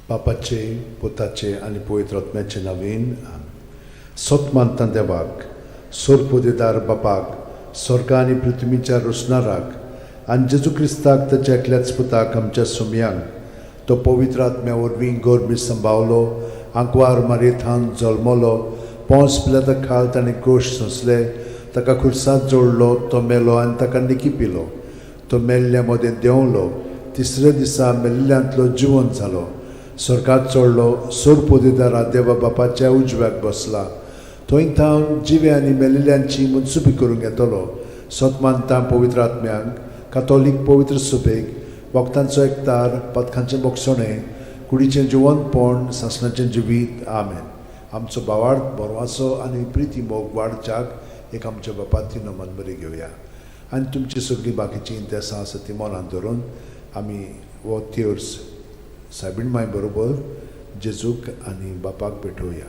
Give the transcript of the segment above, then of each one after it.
बापाचे, पुताचे आनी पवित्र आत्म्याचे नवीन. सत मानता देवाक, सोरपोदेदार बापाक, स्वर्गा आनी पृथ्वीच्या रोसणाराक, आनी जेजू क्रिस्ताक, ताच्या एकल्याच पुताक, आमच्या सुमयांक, तो पवित्र आत्म्या वरवीं गर्भी संभावलो, आंकवार मारयेथान जल्मलो, पोंस पिलाता खाल ताणें कोश सोंसले, ताका खुर्सांत जोडलो, तो मेलो आनी ताका निकी पिलो, तो मेल्ल्या मदें देंवलो, तिसऱ्या दिसा मेल्ल्यांतलो जिवन जालो, स्वर्गात चडलो, सोरपोदेदारा देवा बापाच्या उजव्याक बसला, थंय थावन जिवे आनी मेलिल्ल्यांची मनसुबी करूंक येतलो. सत मानता पवित्र आत्म्यांक, कातोलीक पवित्र सुबेक, वखदांचो एकतार, पदकांचें बोगसणें, कुडीचें जिवनपण, सासणाचें जिवीत. आमेन. आमचो भावार्थ, बरवासो आनी प्रिती मोग वाडच्याक एक आमच्या बापाती नमन बरी घेवया आनी तुमची सगळीं बाकीचीं इंतेसां आसा ती मनांत धरून आमी हो तेर्स सायबीण माय बरोबर जेजूक आनी बापाक भेटोवया.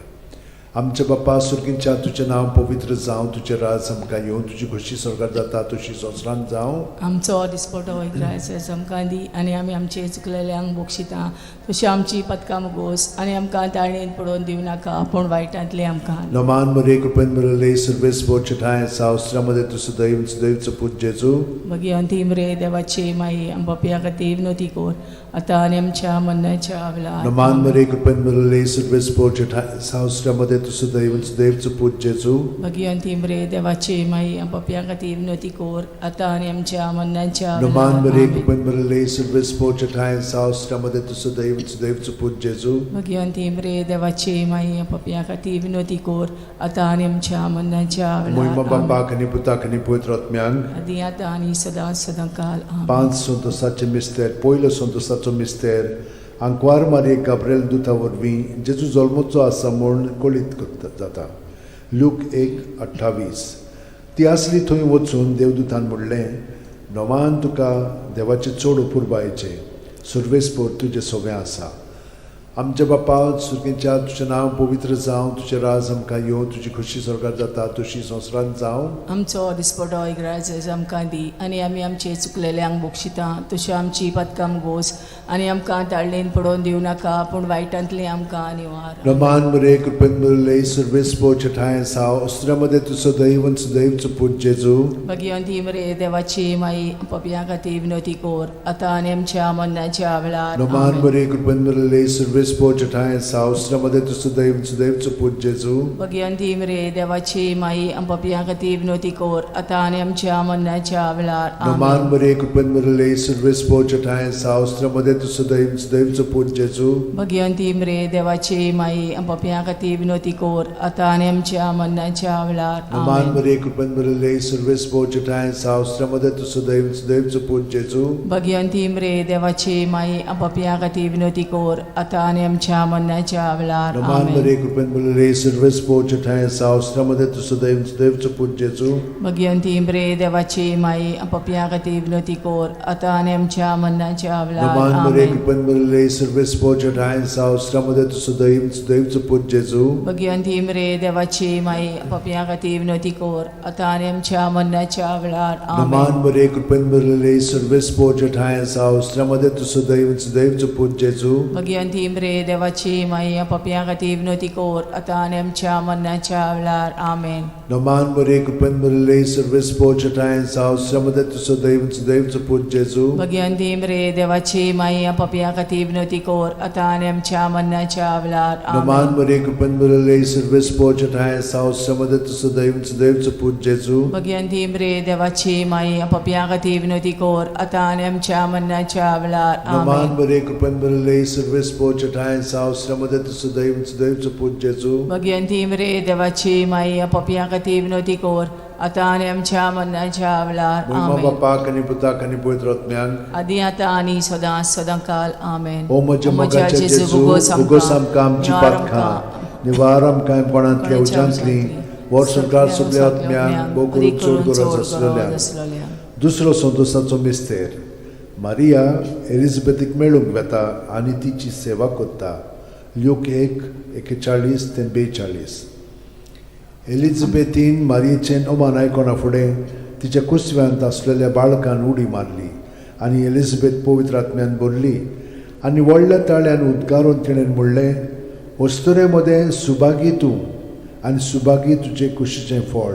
आमच्या बापा सुर्गींच्या, तुजें नांव पवित्र जावं, तुजें राज आमकां येवं, तुजी खोशी स्वर्गार जाता तशी संवसारांत जावं. आमचो दिसपटो ग्रास आमकां दी आनी आमी आमचे चुकलेल्यांक बक्षिता तशी आमची पदकां मुगोस आनी आमकां ताळणेन पडोवन दिवं नाका, पूण वायटांतलें आमकां. नमान मरे, कृपेन भरले, सर्वेस्पोर ठांय सावस्त्रामध्ये तूं सदैव सदैवचो पूत जेजू. भगिवंती मरे देवाची माई, आम पापया खातीर विनवती कर, आतां आनी आमच्या मरणाच्या वेळार. नमान मरे, कृपेन भरले, सर्वेस्पोर ठांय सावस्त्रामध्ये तूं सदैव सदैवचो पूत जेजू. भगिवंती मरे देवाची माई, आम पापया खातीर विनवती कर, आतां आनी आमच्या मरणाच्या नमान वेळार. मरे, आमेन. कृपेन भरले, सर्वेस्पोर ठांय सावस्त्रामध्ये तूं सदैव सदैवचो पूत जेजू. भगिवंती मरे देवाची माई, आम पापया खातीर विनवती कर, आतां आनी आमच्या मरणाच्या मोहिमा वेळार. आमेन. बापाक आनी पुताक आनी पवित्र आत्म्यांक. आदी आतां आनी सदां सदां काल. आमेन. पांच संतोसाचे मिस्तेर. पयलो संतोसाचो मिस्तेर, आंकवार मारयेक गाब्रेल दुता वरवीं जेजू जल्मचो आसा म्हूण कळीत करता जाता. लूक 1:28. ती आसली थंय वचून देवदूतान म्हणलें, नवान तुका देवाचें चड अपुरबायेचें, सर्वेस्पोर तुजें सगळें आसा. आमच्या बापा सुर्गेच्या, तुजें नांव पवित्र जावं, तुजें राज आमकां येवं, तुजी खोशी स्वर्गार जाता तशी संवसारांत जावं. आमचो दिसपटो इग्राज आमकां दी आनी आमी आमचे चुकलेल्यांक बक्षिता तशी आमची पदकां गोस आनी आमकां ताळणेन पडोवन दिवं नाका, पूण वायटांतलें आमकां निवार. रमान मरे, कृपेन भरले, सर्वेस्पोर ठांय साव अस्त्रामध्ये तूं सदैव सदैवचो पूत जेजू. भगिवंती मरे देवाची माई, पपया खातीर विनवती कर, आतां आनी आमच्या मरणाच्या वेळार. रमान आमेन. मरे, कृपेन भरले, सर्वेस्पोर ठांय साव अस्त्रामध्ये तूं सदैव सदैवचो पूत जेजू. भगिवंती मरे देवाची माई, पपया खातीर विनवती कर, आतां आनी आमच्या मरणाच्या वेळार. रमान आमेन. मरे, कृपेन भरले, सर्वेस्पोर ठांय साव अस्त्रामध्ये तूं सदैव सदैवचो पूत जेजू. भगिवंती मरे देवाची माई, पपया खातीर विनवती कर, आतां आनी आमच्या मरणाच्या वेळार. रमान आमेन. मरे, कृपेन भरले, सर्वेस्पोर ठांय साव अस्त्रामध्ये तूं सदैव सदैवचो पूत जेजू. भगिवंती मरे देवाची माई, पपया खातीर विनवती कर, आतां आनी आमच्या मरणाच्या वेळार. रमान आमेन. मरे, कृपेन भरले, सर्वेस्पोर ठांय साव अस्त्रामध्ये तूं सदैव सदैवचो पूत जेजू. भगिवंती मरे देवाची माई, पपया खातीर विनवती कर, आतां आनी आमच्या मरणाच्या वेळार. रमान मरे, आमेन. कृपेन भरले, सर्वेस्पोर ठांय साव अस्त्रामध्ये तूं सदैव सदैवचो पूत जेजू. भगिवंती मरे देवाची माई, पपया खातीर विनवती कर, आतां आनी आमच्या मरणाच्या वेळार. रमान आमेन. मरे, कृपेन भरले, सर्वेस्पोर ठांय साव अस्त्रामध्ये तूं सदैव सदैवचो पूत जेजू. भगिवंती मरे देवाची माई, पपया खातीर विनवती कर, आतां आनी आमच्या मरणाच्या वेळार. आमेन. रमान मरे, कृपेन भरले, सर्वेस्पोर ठांय साव अस्त्रामध्ये तूं सदैव सदैवचो पूत जेजू. भगिवंती मरे देवाची माई, पपया खातीर विनवती कर, आतां आनी आमच्या मरणाच्या वेळार. रमान आमेन. मरे, कृपेन भरले, सर्वेस्पोर ठांय साव अस्त्रामध्ये तूं सदैव सदैवचो पूत जेजू. भगिवंती मरे देवाची माई, पपया खातीर विनवती कर, आतां आनी आमच्या मरणाच्या वेळार. रमान आमेन. मरे, कृपेन भरले, सर्वेस्पोर ठांय साव अस्त्रामध्ये तूं सदैव सदैवचो पूत जेजू. भगिवंती मरे देवाची माई, पपया खातीर विनवती कर, आतां आनी आमच्या मरणाच्या वेळार. महिमा आमेन. बापाक आनी पुताक आनी पवित्र आत्म्याक. आदी आतां आनी सदां सदां काल. आमेन. ओ म्हज्या मोगाच्या जेजू, उगोस आमकां आमची पातकां, निवार आमकां कोणांतल्या उज्यांतली, वर्सभर सगल्या आत्म्यांक, भोव करून चड गरज आसलेल्या. दुसरो संतोसाचो मिस्तेर, मारिया एलिझाबेथीक मेळूंक वेता आनी तिची सेवा करता. ल्यूक 1:41 ते 42. एलिझाबेथीन मारियेचें अमान आयकना फुडें तिच्या कुसव्यांत आसलेल्या बाळकान उडी मारली आनी एलिझाबेथ पवित्र आत्म्यान भरली. आनी व्हडल्या ताळ्यान उद्गारून तिणें म्हणलें, अस्तुरे मदें सुभागी तूं आनी सुभागी तुजे कुशीचें फळ.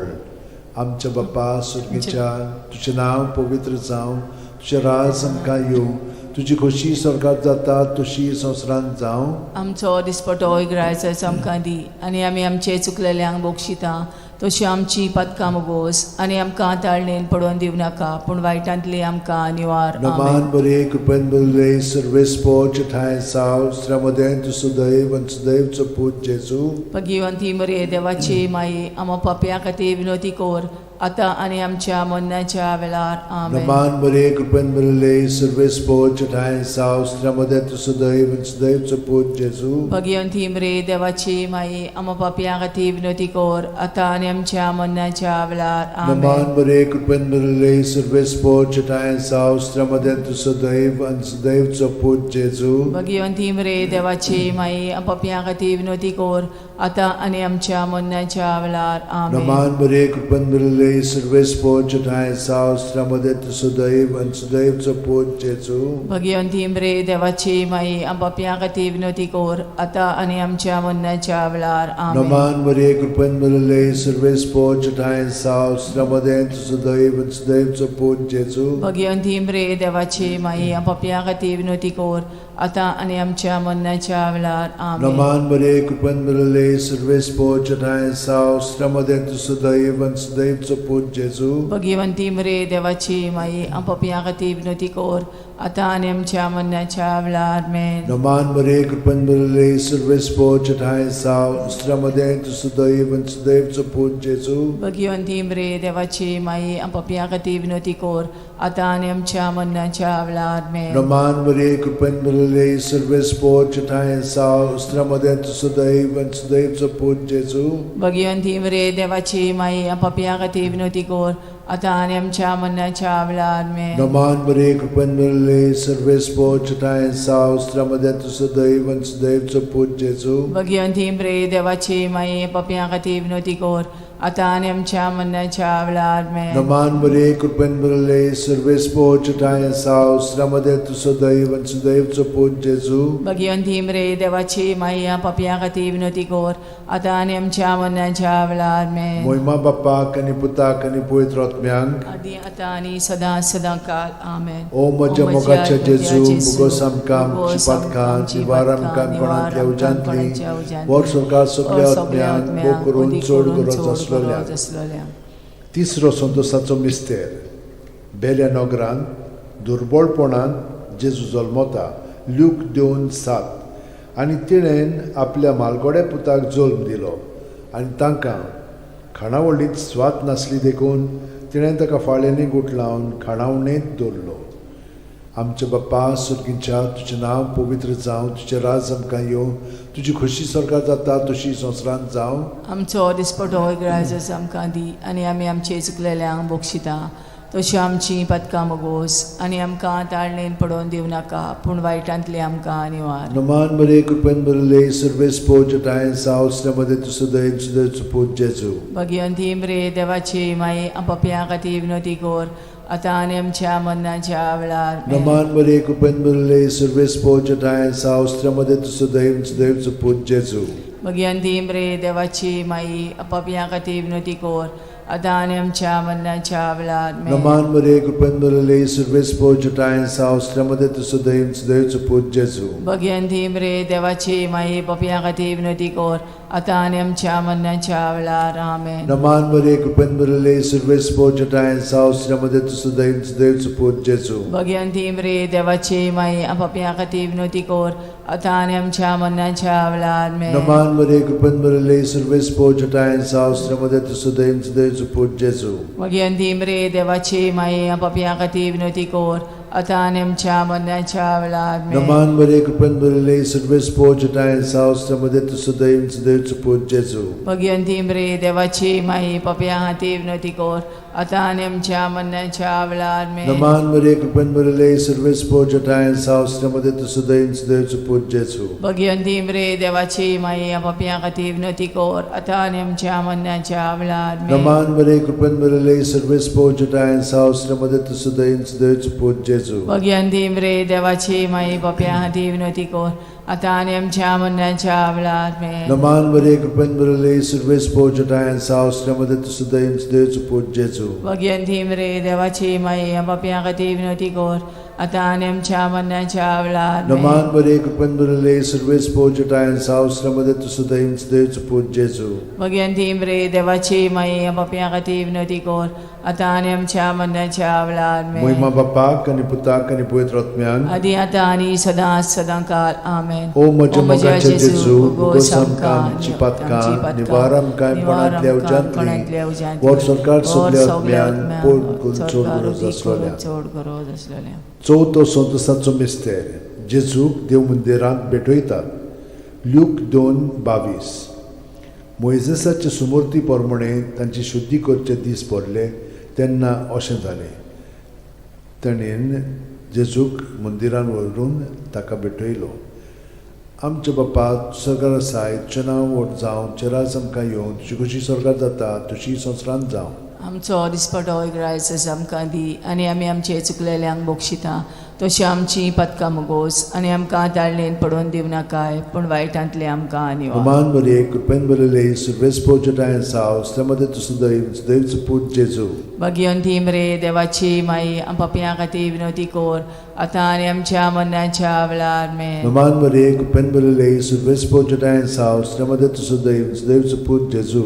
आमच्या बापा सुर्गीच्या, तुजें नांव पवित्र जावं, तुजें राज आमकां येवं, तुजी खोशी स्वर्गात जाता तशी संवसारांत जावं. आमचो दिसपटो इगरायचो आमकां दी आनी आमी आमचे चुकलेल्यांक बक्षिता तशी आमची पातकां मोगोस आनी आमकां ताळणेन पडोवन दिवं नाका पूण वायटांतली आमकां निवार. आमेन. नमान बरे कृपेन बरले सर्वेस्पोच ठांय साव श्रमदें तूं सुदैव आनी सुदैवचो पूत जेजू. भगिवंती मरे देवाची माई, आमा पापया खातीर विनोती कर आतां आनी आमच्या मरणाच्या वेळार. आमेन. नमान बरे कृपेन बरले सर्वेस्पोच ठांय साव श्रमदें तूं सुदैव आनी सुदैवचो पूत जेजू. भगिवंती मरे देवाची माई, आमा पापया खातीर विनोती कर आतां आनी आमच्या मरणाच्या वेळार. आमेन. नमान बरे कृपेन बरले सर्वेस्पोच ठांय साव श्रमदें तूं सुदैव आनी सुदैवचो पूत जेजू. भगिवंती मरे देवाची माई, पापया खातीर विनोती कर आतां आनी आमच्या मरणाच्या वेळार. आमेन. नमान बरे कृपेन बरले सर्वेस्पोच ठांय साव श्रमदें तूं सुदैव आनी सुदैवचो पूत जेजू. भगिवंती मरे देवाची माई, पापया खातीर विनोती कर आतां आनी आमच्या मरणाच्या वेळार. आमेन. नमान मरिये कृपेन भरिल्ले सर्वेस्पोच ठांय साव श्रमदें तुझं सुदैव आनी सुदैवचो पूत जेजू. भगिवंती मरे देवाची माई, पापया खातीर विनोती कर आतां आनी आमच्या मरणाच्या वेळार. आमेन. नमान मरिये कृपेन भरिल्ले सर्वेस्पोच ठांय साव श्रमदें तुझं सुदैव आनी सुदैवचो पूत जेजू. भगिवंती मरे देवाची माई, पापया खातीर विनोती कर आतां आनी आमच्या मरणाच्या वेळार. आमेन. नमान मरिये कृपेन भरिल्ले सर्वेस्पोच ठांय साव श्रमदें तुझं सुदैव आनी सुदैवचो पूत जेजू. भगिवंती मरे देवाची माई, पापया खातीर विनोती कर आतां आनी आमच्या मरणाच्या वेळार. आमेन. नमान मरिये कृपेन भरिल्ले सर्वेस्पोच ठांय साव श्रमदें तुझं सुदैव आनी सुदैवचो पूत जेजू. भगिवंती मरे देवाची माई, पापया खातीर विनोती कर आतां आनी आमच्या मरणाच्या वेळार. आमेन. नमान मरिये कृपेन भरिल्ले सर्वेस्पोच ठांय साव श्रमदें तुझं सुदैव आनी सुदैवचो पूत जेजू. भगिवंती मरे देवाची माई, पापया खातीर विनोती कर आतां आनी आमच्या मरणाच्या वेळार. आमेन. नमान मरिये कृपेन भरिल्ले सर्वेस्पोच ठांय साव श्रमदें तुझं सुदैव आनी सुदैवचो पूत जेजू. भगिवंती मरे देवाची माई, पापया खातीर विनोती कर आतां आनी आमच्या मरणाच्या वेळार. आमेन. मोहिमा बाप्पाक आनी पुताक आनी पवित्र आत्म्यांक, आदी आतां आनी सदां सदां काल. आमेन. ओ म्हज्या मोगाच्या जेजू, मुगोस आमकां आमची पातकां निवार आमकां कोणांतल्या उज्यांतली वर सरकार सगल्या आत्म्यांक भोग करून चड गरज आसलेल्या. तिसरो संतोसाचो मिस्तेर. बेल्या नगरांत दुर्बळपणान जेजू जल्मता. ल्यूक 2:7. आनी तिणेन आपल्या मालगोड्या पुताक जल्म दिलो आनी तांकां खाणावळींत स्वाद नासली देखून तिणें ताका फाळ्यांनी गुठलावन खाणावणेंत दवरलो. आमच्या बाप्पा सुर्गींच्या, तुजें नांव पवित्र जावं, तुजें राज आमकां येवं, तुजी खोशी स्वर्गात जाता तशी संवसारांत जावं. आमचो दिसपटो इगराजच आमकां दी आनी आमी आमचे चुकलेल्यांक बक्षिता तशी आमची पदकां मोगोस आनी आमकां ताळणेन पडोवन दिवं नाका पूण वायटांतली आमकां निवार. नमान मरे कृपेन भरिल्ले सर्वेस्पोज ठांय सावसल्यामध्ये तूं सदैव सदैव पूत जेजू. भगिवंती मरे देवाची माई, पापयां खातीर विनोती कर आतां आनी आमच्या मरणाच्या वेळार. आमेन. नमान मरे कृपेन भरिल्ले सर्वेस्पोज ठांय सावसल्यामध्ये तूं सदैव सदैव पूत जेजू. भगिवंती मरे देवाची माई, पापयां खातीर विनोती कर आतां आनी आमच्या मरणाच्या वेळार. आमेन. नमान मरे कृपेन भरिल्ले सर्वेस्पोज ठांय सावसल्यामध्ये तूं सदैव सदैव पूत जेजू. भगिवंती मरे देवाची माई, पापयां खातीर विनोती कर आतां आनी आमच्या मरणाच्या वेळार. आमेन. नमान मरे कृपेन भरिल्ले सर्वेस्पोज ठांय सावसल्यामध्ये तूं सदैव सदैव पूत जेजू. भगिवंती मरे देवाची माई, पापयां खातीर विनोती कर आतां आनी आमच्या मरणाच्या वेळार. आमेन. नमान मरे कृपेन भरिल्ले सर्वेस्पोज ठांय सावसल्यामध्ये तूं सदैव सदैव पूत जेजू. भगिवंती मरे देवाची माई, पापयां खातीर विनोती कर आतां आनी आमच्या मरणाच्या वेळार. आमेन. नमान मरे कृपेन भरिल्ले सर्वेस्पोज ठांय सावसल्यामध्ये तूं सदैव सदैव पूत जेजू. भगिवंती मरे देवाची माई, पापयां खातीर विनोती कर आतां आनी आमच्या मरणाच्या वेळार आमेन. नमान मरिये, कृपेन भरिल्ले, सर्वेस्पोर जटायन साव, श्रीमते तुसुदयन सुदैवचो पूत जेजू. भगिवंती मरे देवाची माई, पापयां खातीर विनवती कर आतां आनी आमच्या मरणाच्या वेळार आमेन. नमान मरिये, कृपेन भरिल्ले, सर्वेस्पोर जटायन साव, श्रीमते तुसुदयन सुदैवचो पूत जेजू. भगिवंती मरे देवाची माई, पापयां खातीर विनवती कर आतां आनी आमच्या मरणाच्या वेळार आमेन. नमान मरिये, कृपेन भरिल्ले, सर्वेस्पोर जटायन साव, श्रीमते तुसुदयन सुदैवचो पूत जेजू. भगिवंती मरे देवाची माई, पापयां खातीर विनवती कर आतां आनी आमच्या मरणाच्या वेळार आमेन. नमान मरिये, कृपेन भरिल्ले, सर्वेस्पोर जटायन साव, श्रीमते तुसुदयन सुदैवचो पूत जेजू. भगिवंती मरे देवाची माई, पापयां खातीर विनवती कर आतां आनी आमच्या मरणाच्या वेळार आमेन. मोहिमा बापाक आनी पुताक आनी पवित्र आत्म्यान, आदी आतां आनी सदां सदां काल आमेन. ओ म्हज्या मोगाचे जेजू, भोगोस आमकां आमची पातकां, निवार आमकां कोणांतल्या उज्यांतली, वर सरकार सगल्या आत्म्यान पोट करून चड गरज आसलेल्या. चड गरज आसलेल्या. चवथो संतोसाचो मिस्तेर, जेजूक देव मंदिरांत भेटयतात. ल्यूक 2:22. मोयजेसाचे सुमूर्ती प्रमाणे तांची शुद्धी करचे दीस पडले तेन्ना अशें जालें, ताणें जेजूक मंदिरान व्हरून ताका भेटयलो. आमच्या बापा सरकार आसाय, तुजें नांव व्हड जावं, तुजें राज आमकां येवं, तुजी कशी सरकार जाता तशी संवसारांत जावं. आमचो दिसपटो ग्रायस आमकां दी आनी आमी आमचे चुकलेल्यांक बक्षिता तशी आमची पदकां मुगोस आनी आमकां ताळणेन पडोवन दिवं नाकाय, पूण वायटांतले आमकां निवार. नमान मरिये, कृपेन भरिल्ले, सर्वेस्पोर जटायन साव, श्रीमते तुसुदैव सुदैवचो पूत जेजू. भगिवंती मरे देवाची माई, पापयां खातीर विनवती कर आतां आनी आमच्या मरणाच्या वेळार आमेन. नमान मरिये, कृपेन भरिल्ले, सर्वेस्पोर जटायन साव, श्रीमते तुसुदैव सुदैवचो पूत जेजू.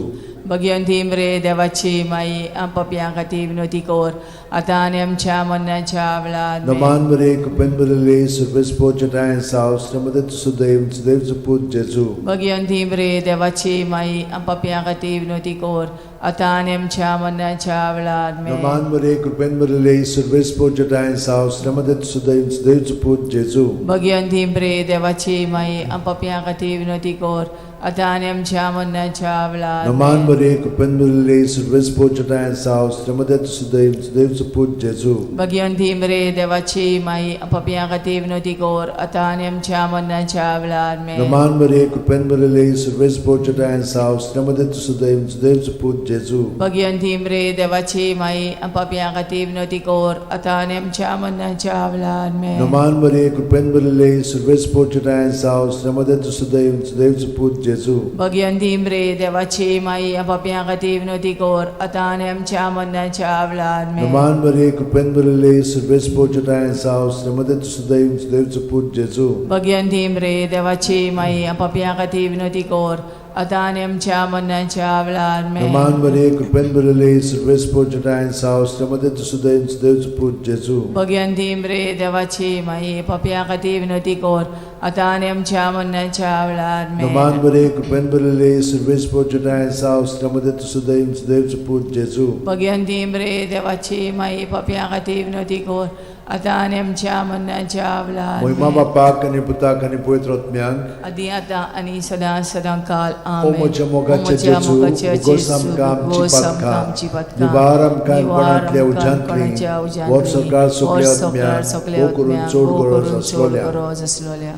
भगिवंती मरे देवाची माई, पापयां खातीर विनवती कर आतां आनी आमच्या मरणाच्या वेळार आमेन. नमान मरिये, कृपेन भरिल्ले, सर्वेस्पोर जटायन साव, श्रीमते तुसुदैव सुदैवचो पूत जेजू. भगिवंती मरे देवाची माई, पापयां खातीर विनवती कर आतां आनी आमच्या मरणाच्या वेळार आमेन. नमान मरिये, कृपेन भरिल्ले, सर्वेस्पोर जटायन साव, श्रीमते तुसुदैव सुदैवचो पूत जेजू. भगिवंती मरे देवाची माई, पापयां खातीर विनवती कर आतां आनी आमच्या मरणाच्या वेळार नमान आमेन. मरिये, कृपेन भरिल्ले, सर्वेस्पोर जटायन साव, श्रीमते तुसुदैव सुदैवचो पूत जेजू. भगिवंती मरे देवाची माई, पापयां खातीर विनवती कर आतां आनी आमच्या मरणाच्या वेळार आमेन. नमान मरिये, कृपेन भरिल्ले, सर्वेस्पोर जटायन साव, श्रीमते तुसुदैव सुदैवचो पूत जेजू. भगिवंती मरे देवाची माई, पापयां खातीर विनवती कर आतां आनी आमच्या मरणाच्या वेळार आमेन. नमान मरिये, कृपेन भरिल्ले, सर्वेस्पोर जटायन साव, श्रीमते तुसुदैव सुदैवचो पूत जेजू. भगिवंती मरे देवाची माई, पापयां खातीर विनवती कर आतां आनी आमच्या मरणाच्या वेळार आमेन. नमान मरिये, कृपेन भरिल्ले, सर्वेस्पोर जटायन साव, श्रीमते तुसुदैव सुदैवचो पूत जेजू. भगिवंती मरे देवाची माई, पापयां खातीर विनवती कर आतां आनी आमच्या मरणाच्या वेळार आमेन. नमान मरिये, कृपेन भरिल्ले, सर्वेस्पोर जटायन साव, श्रीमते तुसुदैव सुदैवचो पूत जेजू. भगिवंती मरे देवाची माई, पापयां खातीर विनवती कर आतां आनी आमच्या मरणाच्या वेळार आमेन. नमान मरिये, कृपेन भरिल्ले, सर्वेस्पोर जटायन साव, श्रीमते तुसुदैव सुदैवचो पूत जेजू. भगिवंती मरे देवाची माई, पापयां खातीर विनवती कर आतां आनी आमच्या मरणाच्या वेळार मोहिमा आमेन. बापाक आनी पुताक आनी पवित्र आत्म्याक, आदी आतां आनी सदां सदां काल ओ आमेन. म्हज्या मोगाचे ओ म्हज्या जेजू, मोगाचे उगोस जेजू, आमकां आमची उगोस आमकां पातकां, आमची पातकां, निवार आमकां निवार कोणांतल्या आमकां उज्यांतली, कोणाच्या उज्यांतली, वर सरकार सगल्या वर सरकार आत्म्याक, सगल्या भोव करून आत्म्याक, चड भोव गरज करून चड आसलोल्या. गरज आसलोल्या.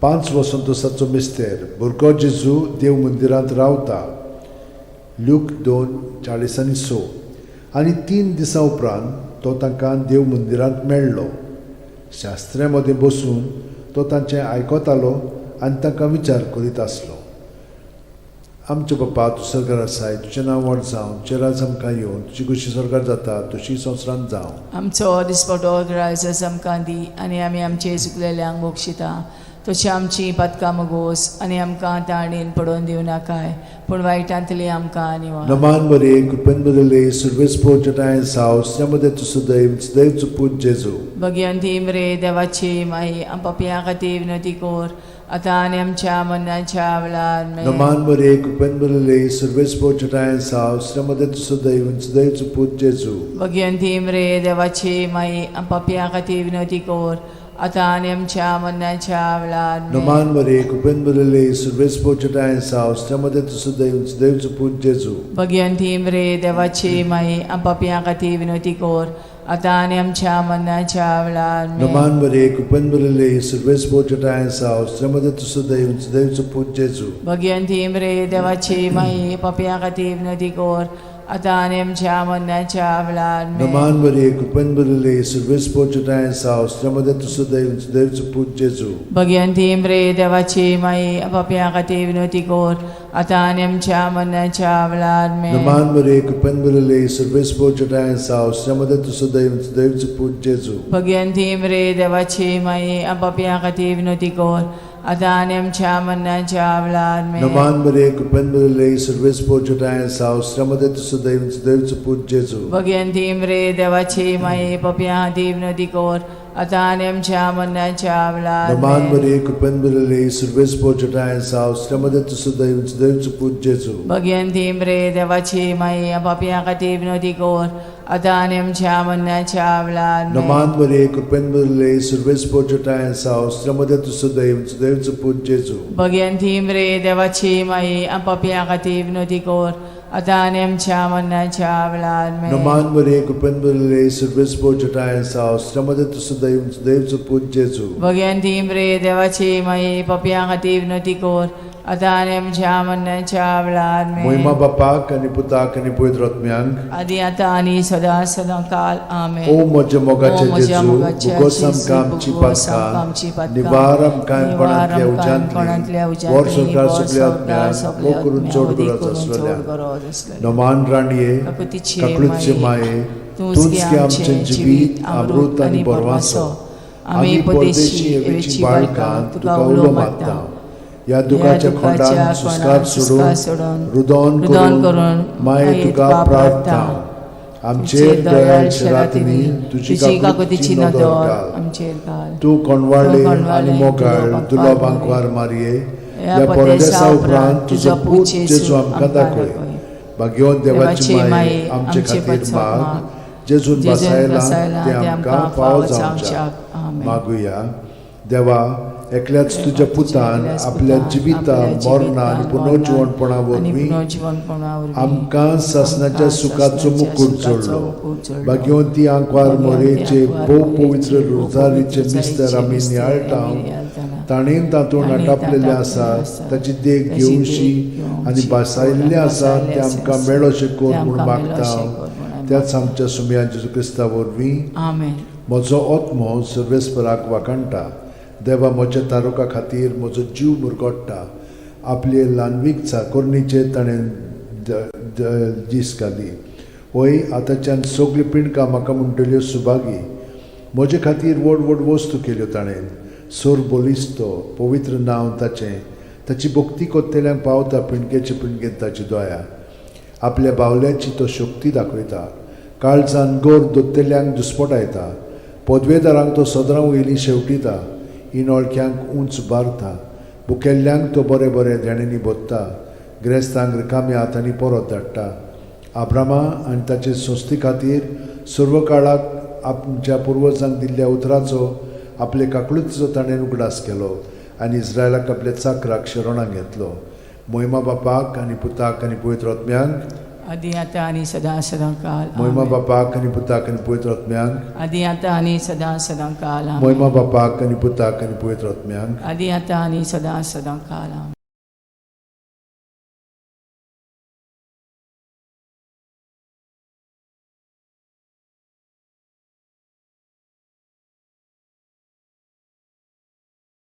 पांच वसंतोसाचो मिस्तेर, भुरगो जेजू देव मंदिरांत रावता. ल्यूक 2:46. आनी 3 दिसां उपरांत तो तांकां देव मंदिरांत मेळ्ळो. शास्त्र्यां मदें बसून तो तांचें आयकतालो आनी तांकां विचार करीत आसलो. आमच्या बापा, तूं सरकार आसाय, तुजें नांव व्हड जावं, तुजें राज आमकां येवं, तुजी कशी सरकार जाता तशी संवसारांत जावं. आमचो दिसपटो ग्रायस आमकां दी आनी आमी आमचे चुकलेल्यांक बक्षिता तशी आमची पातकां मुगोस आनी आमकां ताणेन पडोवन दिवं नाकाय, पूण वायटांतली आमकां निवार. नमान मरिये, कृपेन भरिल्ले, सर्वेस्पोर जटायन साव, श्रीमते तुसुदैव सुदैवचो पूत जेजू. भगिवंती मरे देवाची माई, पापयां खातीर विनवती कर आतां आनी आमच्या मरणाच्या वेळार आमेन. नमान मरिये, कृपेन भरिल्ले, सर्वेस्पोर जटायन साव, श्रीमते तुसुदैव सुदैवचो पूत जेजू. भगिवंती मरे देवाची माई, पापयां खातीर विनवती कर आतां आनी आमच्या मरणाच्या वेळार आमेन. नमान मरे कृपेन भरिल्ले सुर्वेस पोचटाय साव श्रमदे तुसु देव देवचो पूत जेजू. भगिवंती मरे देवाची माई, आम पापयां खातीर विनवती कर, आतां आनी आमच्या मरणाच्या वेळार आमेन. नमान मरे कृपेन भरिल्ले सुर्वेस पोचटाय साव श्रमदे तुसु देव देवचो पूत जेजू. भगिवंती मरे देवाची माई, पापयां खातीर विनवती कर, आतां आनी आमच्या मरणाच्या वेळार आमेन. नमान मरे कृपेन भरिल्ले सुर्वेस पोचटाय साव श्रमदे तुसु देव देवचो पूत जेजू. भगिवंती मरे देवाची माई, पापयां खातीर विनवती कर, आतां आनी आमच्या मरणाच्या वेळार आमेन. नमान मरे कृपेन भरिल्ले सुर्वेस पोचटाय साव श्रमदे तुसु देव देवचो पूत जेजू. भगिवंती मरे देवाची माई, पापयां खातीर विनवती कर, आतां आनी आमच्या मरणाच्या वेळार आमेन. नमान मरे कृपेन भरिल्ले सुर्वेस पोचटाय साव श्रमदे तुसु देव देवचो पूत जेजू. भगिवंती मरे देवाची माई, पापयां खातीर विनवती कर, आतां आनी आमच्या मरणाच्या वेळार नमान आमेन. मरे कृपेन भरिल्ले सुर्वेस पोचटाय साव श्रमदे तुसु देव देवचो पूत जेजू. भगिवंती मरे देवाची माई, पापयां खातीर विनवती कर, आतां आनी आमच्या मरणाच्या वेळार आमेन. नमान मरे कृपेन भरिल्ले सुर्वेस पोचटाय साव श्रमदे तुसु देव देवचो पूत जेजू. भगिवंती मरे देवाची माई, पापयां खातीर विनवती कर, आतां आनी आमच्या मरणाच्या वेळार आमेन. नमान मरे कृपेन भरिल्ले सुर्वेस पोचटाय साव श्रमदे तुसु देव देवचो पूत जेजू. भगिवंती मरे देवाची माई, पापयां खातीर विनवती कर, आतां आनी आमच्या मरणाच्या वेळार आमेन. मोहिमा बापाक आनी पुताक आनी पवित्र आत्म्यांक, आदी आतां आनी सदां सदां काल आमेन. ओ म्हज्या मोगाचे ओ म्हज्या जेजू, मोगाचे भुगोस जेजू, आमकां आमची भुगोस आमकां आमची पातकां, पातकां, निवार आमकां कोणांतल्या निवार आमकां कोणांतल्या उज्यांतली, वर उज्यांतली, संवसार वर सगल्या संवसार आत्म्यांक, सगल्या मोग करून आत्म्यांक, चड वदी गरज करून चड आसलेल्या. गरज आसलेल्या. नमान राणये, काकुतीचे काकळूतचे माये, माये, तूंच तूंच गे गे आमचें आमचें जिवीत, अमृत आनी बरवासो. आमी परदेशी एवेची बाळकां तुका उलो मारता. ह्या दुखाच्या खोंडान सुस्कार सोडून, रुदोन रुदन करून करून माये तुका प्रार्थना. आमचेर दयाळ शेरातिनी तुजी काकुतीची नदर घाल. आमचेर घाल. तूं कोणवाळे तूं कोणवाळे, आनी मोगाळ तुलो दुलो बांकवार बांकवार मारये, ह्या ह्या परदेसा परदेसा उपरांत तुजो पूत जेजू आमकां दाखय. भाग्यवंत देवाची देवाची माये आमचे आमचे खातीर पासत माग, माग, जेजून जेजून बसायला बसायला ते आमकां फावो जावच्याक. आमेन. मागुया. देवा, एकल्याच तुज्या पुतान एकल्याच आपल्या पुतान जिविता आपल्या मरणा आनी जिवितान, पुनर्जिवणपणा आनी वरवीं पुनर्जिवणपणा वरवीं आमकां सासणाच्या आमकां सुखाचो सासणाच्या मुकूट सुखाचो जोडलो. मुकूट जोडलो. भाग्यवंती आंकवार भाग्यवंती मोरेचे आंकवार भोव मोरेचे पवित्र भोव रोजारीचे पवित्र मिस्तर आमी रोजारीचे नियाळटा, मिस्तर आमी नियाळटाना, ताणें तातूंत ताणें आटापलेलें तातूंत आसा, आसा, ताची देख ताची देख घेवशी घेवशी आनी भासायल्लें आसा भासायल्लें तें आमकां आसा, मेळोशें कर तें म्हूण आमकां मागता. मेळोशें कर म्हूण आमी त्याच आमच्या सुमया जेजू क्रिस्ता वरवीं. आमेन. म्हजो आत्मो सर्वेस्पराक वाखाणटा, देवा म्हज्या तारुका खातीर म्हजो जीव मुरगोट्टा. आपले ल्हानवीक चाकोरणीचेर ताणें दीस घाली. वय आतांच्यान सगळीं पिंडकां म्हाका म्हणटल्यो सुभागी. म्हजे खातीर व्हड व्हड वस्तू केल्यो ताणें. सोर बलिस्तो पवित्र नांव ताचें. ताची भक्ती कोत्तेल्यांक पावता पिंडकेचे पिंडकेन ताची दया. आपल्या बावल्याची तो शक्ती दाखयता, काळजान गोर दोत्तेल्यांक दुस्पटायता. पदवेदारांक तो सदरां वयली शेवटिता, इनोळख्यांक उंच बारता. बुकेल्ल्यांक तो बरें बरें देण्यांनी भोत्ता, ग्रेस्तांक रिकाम्या हातांनी परत धाडटा. आब्रामा आनी ताचे संस्थे खातीर सर्व काळाक आमच्या पुर्वजांक दिल्ल्या उतराचो आपले काकळुतीचो ताणें उगडास केलो आनी इस्रायलाक आपल्या चाकराक शरणाक घेतलो. मोहिमा बापाक आनी पुताक आनी पवित्र आत्म्यांक, आदी आतां आनी सदां सदां काल मोहिमा आमेन. बापाक आनी पुताक आनी पवित्र आत्म्यांक, आदी आतां आनी सदां सदां काल आमेन. मोहिमा बापाक आनी पुताक आनी पवित्र आत्म्यांक. आदी आतां आनी सदां सदां काल आमेन.